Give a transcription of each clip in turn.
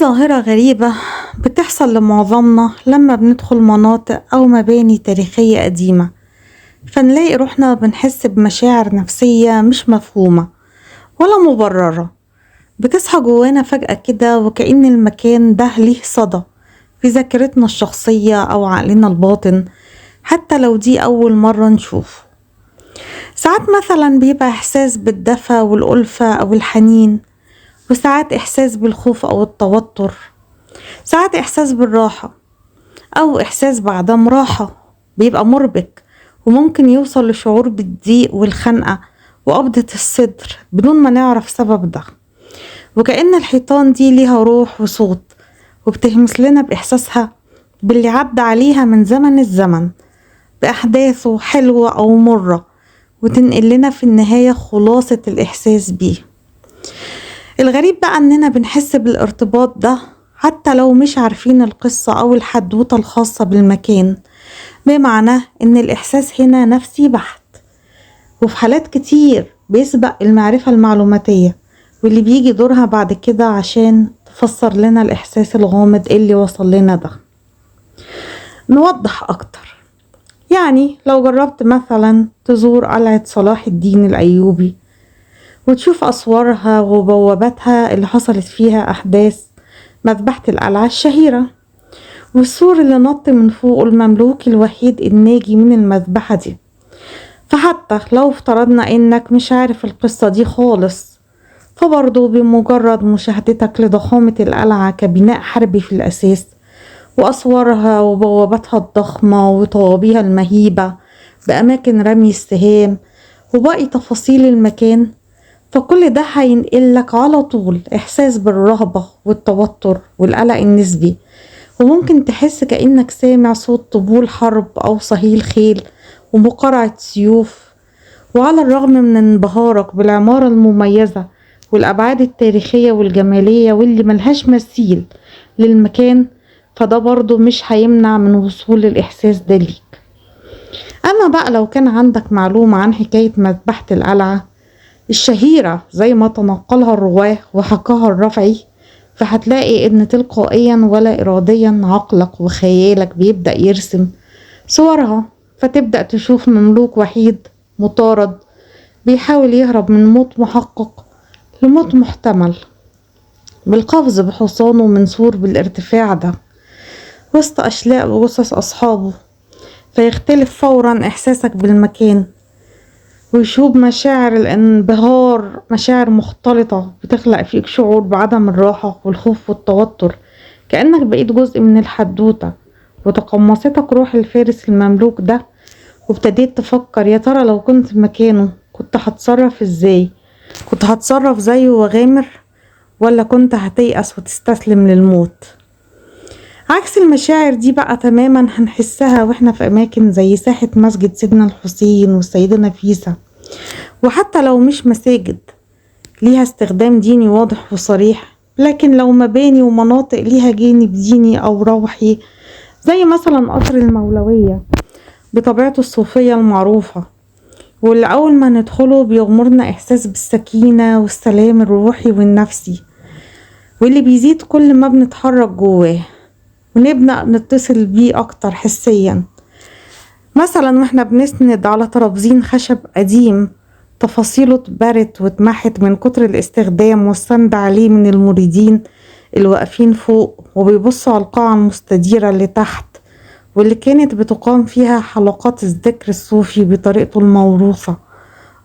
ظاهرة غريبة بتحصل لمعظمنا لما بندخل مناطق أو مباني تاريخية قديمة، فنلاقي روحنا بنحس بمشاعر نفسية مش مفهومة ولا مبررة، بتصحى جوانا فجأة كده وكأن المكان ده ليه صدى في ذاكرتنا الشخصية أو عقلنا الباطن، حتى لو دي أول مرة نشوفه. ساعات مثلا بيبقى إحساس بالدفى والألفة أو الحنين، وساعات إحساس بالخوف أو التوتر، ساعات إحساس بالراحة أو إحساس بعدم راحة بيبقى مربك، وممكن يوصل لشعور بالضيق والخنقة وقبضة الصدر بدون ما نعرف سبب ده، وكأن الحيطان دي ليها روح وصوت وبتهمس لنا بإحساسها باللي عدى عليها من زمن الزمن بأحداثه حلوة أو مرة، وتنقل لنا في النهاية خلاصة الإحساس بيه. الغريب بقى أننا بنحس بالارتباط ده حتى لو مش عارفين القصة أو الحدوتة الخاصة بالمكان، بمعنى أن الإحساس هنا نفسي بحت، وفي حالات كتير بيسبق المعرفة المعلوماتية واللي بيجي دورها بعد كده عشان تفسر لنا الإحساس الغامض اللي وصل لنا ده. نوضح أكتر، يعني لو جربت مثلا تزور قلعة صلاح الدين الأيوبي وتشوف أسوارها وبواباتها اللي حصلت فيها أحداث مذبحة القلعة الشهيرة، والسور اللي نط من فوقه المملوك الوحيد الناجي من المذبحة دي، فحتى لو افترضنا إنك مش عارف القصة دي خالص، فبرضه بمجرد مشاهدتك لضخامة القلعة كبناء حربي في الأساس وأسوارها وبواباتها الضخمة وطوابيها المهيبة بأماكن رمي السهام وباقي تفاصيل المكان، فكل ده هينقلك على طول إحساس بالرهبة والتوتر والقلق النسبي، وممكن تحس كأنك سامع صوت طبول حرب أو صهيل خيل ومقارعة سيوف. وعلى الرغم من انبهارك بالعمارة المميزة والأبعاد التاريخية والجمالية واللي ملهاش مثيل للمكان، فده برضو مش هيمنع من وصول الإحساس ده ليك. أما بقى لو كان عندك معلومة عن حكاية مذبحة القلعة الشهيرة زي ما تنقلها الرواه وحكاها الرفعي، فهتلاقي إن تلقائيا ولا إراديا عقلك وخيالك بيبدأ يرسم صورها، فتبدأ تشوف مملوك وحيد مطارد بيحاول يهرب من موت محقق لموت محتمل بالقفز بحصانه من سور بالارتفاع ده وسط أشلاء وجثث أصحابه، فيختلف فورا إحساسك بالمكان ويشوب مشاعر الانبهار، مشاعر مختلطة بتخلق فيك شعور بعدم الراحة والخوف والتوتر، كأنك بقيت جزء من الحدوتة وتقمصتك روح الفارس المملوك ده، وابتديت تفكر يا ترى لو كنت مكانه كنت هتصرف ازاي؟ كنت هتصرف زيه وغامر، ولا كنت هتيأس وتستسلم للموت؟ عكس المشاعر دي بقى تماما هنحسها واحنا في اماكن زي ساحة مسجد سيدنا الحسين والسيدة نفيسة، وحتى لو مش مساجد ليها استخدام ديني واضح وصريح، لكن لو مباني ومناطق ليها جانب ديني او روحي زي مثلا قصر المولوية بطبيعته الصوفية المعروفة، واللي اول ما ندخله بيغمرنا احساس بالسكينة والسلام الروحي والنفسي، واللي بيزيد كل ما بنتحرك جواه ونبدأ نتصل بيه أكتر حسيا. مثلا واحنا بنسند على ترابزين خشب قديم تفاصيله اتبرت واتمحت من كتر الاستخدام والسند عليه من المريدين اللي واقفين فوق وبيبصوا على القاعة المستديرة اللي تحت واللي كانت بتقام فيها حلقات الذكر الصوفي بطريقته الموروثة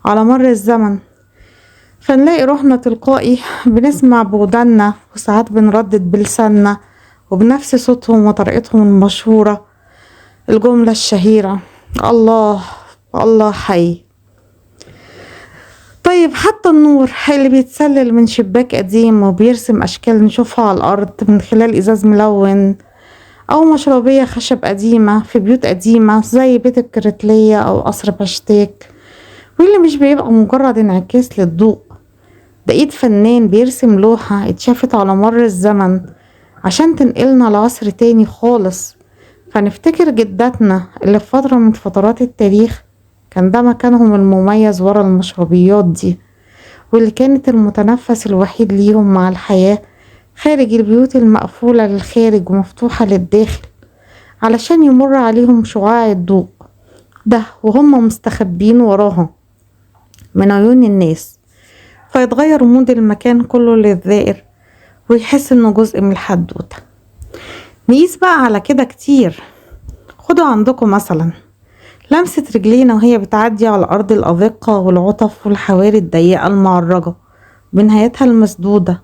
على مر الزمن، فنلاقي روحنا تلقائي بنسمع بودنا وساعات بنردد بلساننا وبنفس صوتهم وطريقتهم المشهورة الجملة الشهيرة الله الله حي. طيب حتى النور اللي بيتسلل من شباك قديم وبيرسم أشكال نشوفها على الأرض من خلال إزاز ملون أو مشربية خشب قديمة في بيوت قديمة زي بيت الكرتلية أو قصر باشتاك، واللي مش بيبقى مجرد انعكاس للضوء، ده إيد فنان بيرسم لوحة اتشافت على مر الزمن عشان تنقلنا لعصر تاني خالص، فنفتكر جداتنا اللي في فترة من فترات التاريخ كان ده مكانهم المميز ورا المشربيات دي، واللي كانت المتنفس الوحيد ليهم مع الحياة خارج البيوت المقفولة للخارج ومفتوحة للداخل علشان يمر عليهم شعاع الضوء ده وهم مستخبين وراها من عيون الناس، فيتغير مود المكان كله للزائر ويحس انه جزء من الحدوتة. نقيس بقى على كده كتير. خدوا عندكم مثلا لمسة رجلينا وهي بتعدي على أرض الأذقة والعطف والحواري الضيقة المعرجة بنهايتها المسدودة،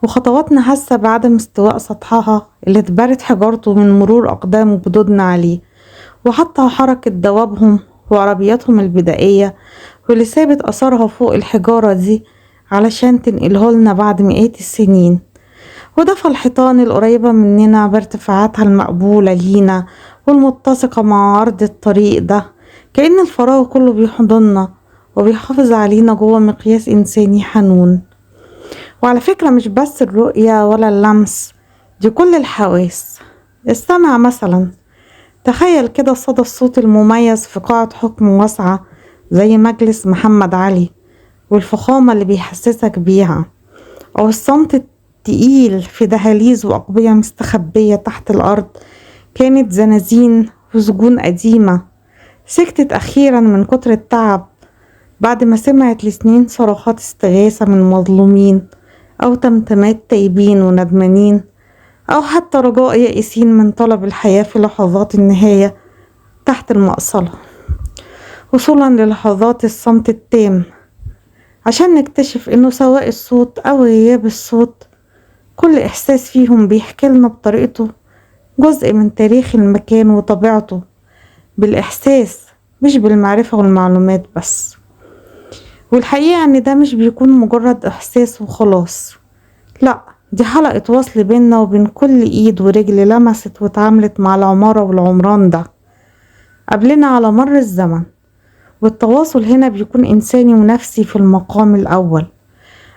وخطواتنا حاسة بعدم استواء سطحها اللي اتبرت حجارته من مرور أقدام جدودنا عليه، وحتى حركة دوابهم وعربياتهم البدائية واللي سابت أثرها فوق الحجارة دي علشان تنقله لنا بعد مئات السنين، وده في الحيطان القريبة مننا بارتفاعاتها المقبولة لينا والمتسقة مع عرض الطريق ده، كأن الفراغ كله بيحضننا وبيحافظ علينا جوه مقياس إنساني حنون. وعلى فكرة مش بس الرؤية ولا اللمس، دي كل الحواس. السمع مثلا، تخيل كده صدى الصوت المميز في قاعة حكم واسعة زي مجلس محمد علي والفخامة اللي بيحسسك بيها، أو الصمت التقيل في دهاليز وأقبية مستخبية تحت الأرض كانت زنازين وسجون قديمة سكتت أخيرا من كتر التعب بعد ما سمعت لسنين صرخات استغاثة من مظلومين أو تمتمات تايبين وندمانين، أو حتى رجاء يائسين من طلب الحياة في لحظات النهاية تحت المقصلة، وصولا للحظات الصمت التام عشان نكتشف إنه سواء الصوت أو غياب الصوت كل إحساس فيهم بيحكي لنا بطريقته جزء من تاريخ المكان وطبيعته بالإحساس مش بالمعرفة والمعلومات بس. والحقيقة إن ده مش بيكون مجرد إحساس وخلاص، لأ، دي حلقة وصل بيننا وبين كل إيد ورجل لمست واتعاملت مع العمارة والعمران ده قبلنا على مر الزمن. والتواصل هنا بيكون إنساني ونفسي في المقام الأول،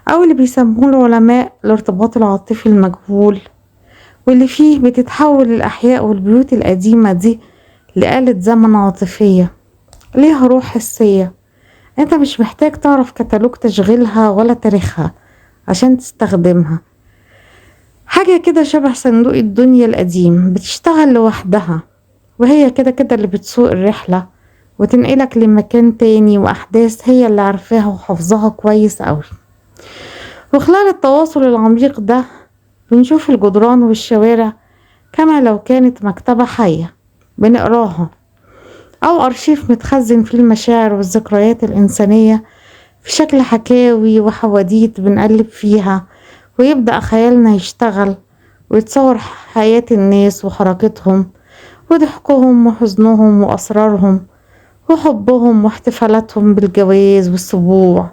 أو اللي بيسموه العلماء الارتباط العاطفي المجهول، واللي فيه بتتحول الأحياء والبيوت القديمة دي لآلة زمن عاطفية ليها روح حسية. انت مش محتاج تعرف كتالوج تشغيلها ولا تاريخها عشان تستخدمها. حاجة كده شبه صندوق الدنيا القديم، بتشتغل لوحدها وهي كده كده اللي بتسوق الرحلة وتنقلك لمكان تاني وأحداث هي اللي عارفاها وحافظاها كويس أوي. وخلال التواصل العميق ده بنشوف الجدران والشوارع كما لو كانت مكتبة حية بنقراها، أو أرشيف متخزن فيه المشاعر والذكريات الإنسانية في شكل حكاوي وحواديت بنقلب فيها، ويبدأ خيالنا يشتغل ويتصور حياة الناس وحركتهم وضحكهم وحزنهم وأسرارهم وحبهم واحتفالاتهم بالجواز والسبوع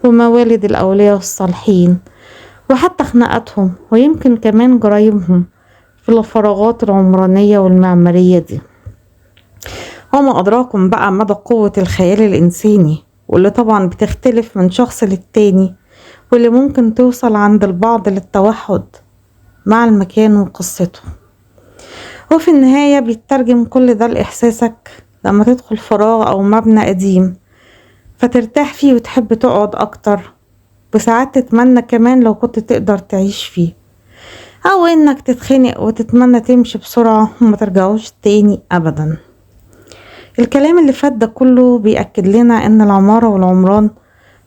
وموالد الأولياء الصالحين، وحتى خناقاتهم ويمكن كمان جرايمهم في الفراغات العمرانية والمعمارية دي. وما أدراكم بقى مدى قوة الخيال الإنساني، واللي طبعا بتختلف من شخص للتاني، واللي ممكن توصل عند البعض للتوحد مع المكان وقصته. وفي النهاية بيترجم كل ده لإحساسك لما تدخل فراغ أو مبنى قديم فترتاح فيه وتحب تقعد أكتر، وساعات تتمنى كمان لو كنت تقدر تعيش فيه، أو إنك تتخنق وتتمنى تمشي بسرعة وما ترجعوش تاني أبدا. الكلام اللي فات ده كله بيأكد لنا إن العمارة والعمران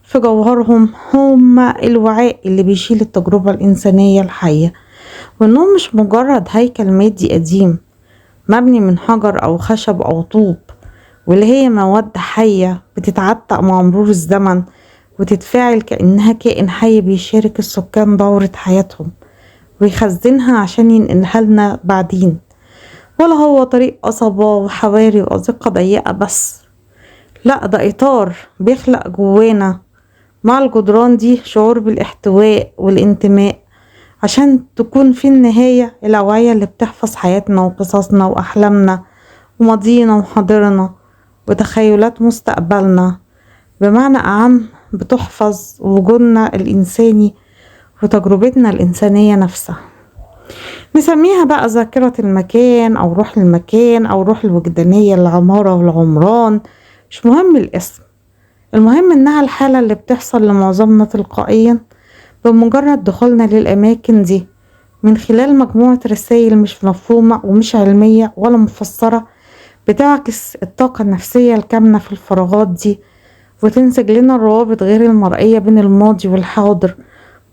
في جوهرهم هما الوعاء اللي بيشيل التجربة الإنسانية الحية، وإنهم مش مجرد هيكل مادي قديم مبني من حجر أو خشب أو طوب، واللي هي مواد حية بتتعتق مع مرور الزمن وتتفاعل كأنها كائن حي بيشارك السكان دورة حياتهم ويخزنها عشان ينقلها لنا بعدين. ولا هو طريق قصبة وحواري وأزقة ضيقة بس، لا، ده إطار بيخلق جوانا مع الجدران دي شعور بالاحتواء والانتماء، عشان تكون في النهاية الأوعية اللي بتحفظ حياتنا وقصصنا وأحلامنا وماضينا وحاضرنا وتخيلات مستقبلنا. بمعنى أعم بتحفظ وجودنا الإنساني وتجربتنا الإنسانية نفسها. نسميها بقى ذاكرة المكان أو روح المكان أو روح الوجدانية للعمارة والعمران، مش مهم الاسم، المهم إنها الحالة اللي بتحصل لمعظمنا تلقائيا بمجرد دخولنا للأماكن دي، من خلال مجموعة رسائل مش مفهومة ومش علمية ولا مفسرة، بتعكس الطاقة النفسية الكامنة في الفراغات دي، وتنسج لنا الروابط غير المرئية بين الماضي والحاضر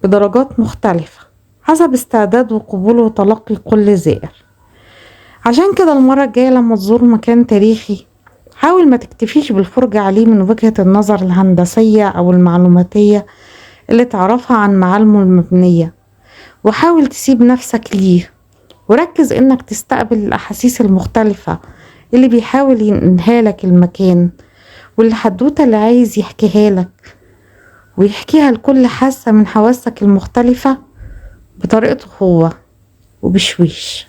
بدرجات مختلفة حسب استعداد وقبول وتلقي كل زائر. عشان كده المرة الجاية لما تزور مكان تاريخي، حاول ما تكتفيش بالفرجة عليه من وجهة النظر الهندسية أو المعلوماتية اللي تعرفها عن معالمه المبنية، وحاول تسيب نفسك ليه، وركز انك تستقبل الأحاسيس المختلفة اللي بيحاول ينقلها لك المكان، والحدوتة اللي عايز يحكيها لك ويحكيها لكل حاسة من حواسك المختلفة بطريقته هو وبشويش.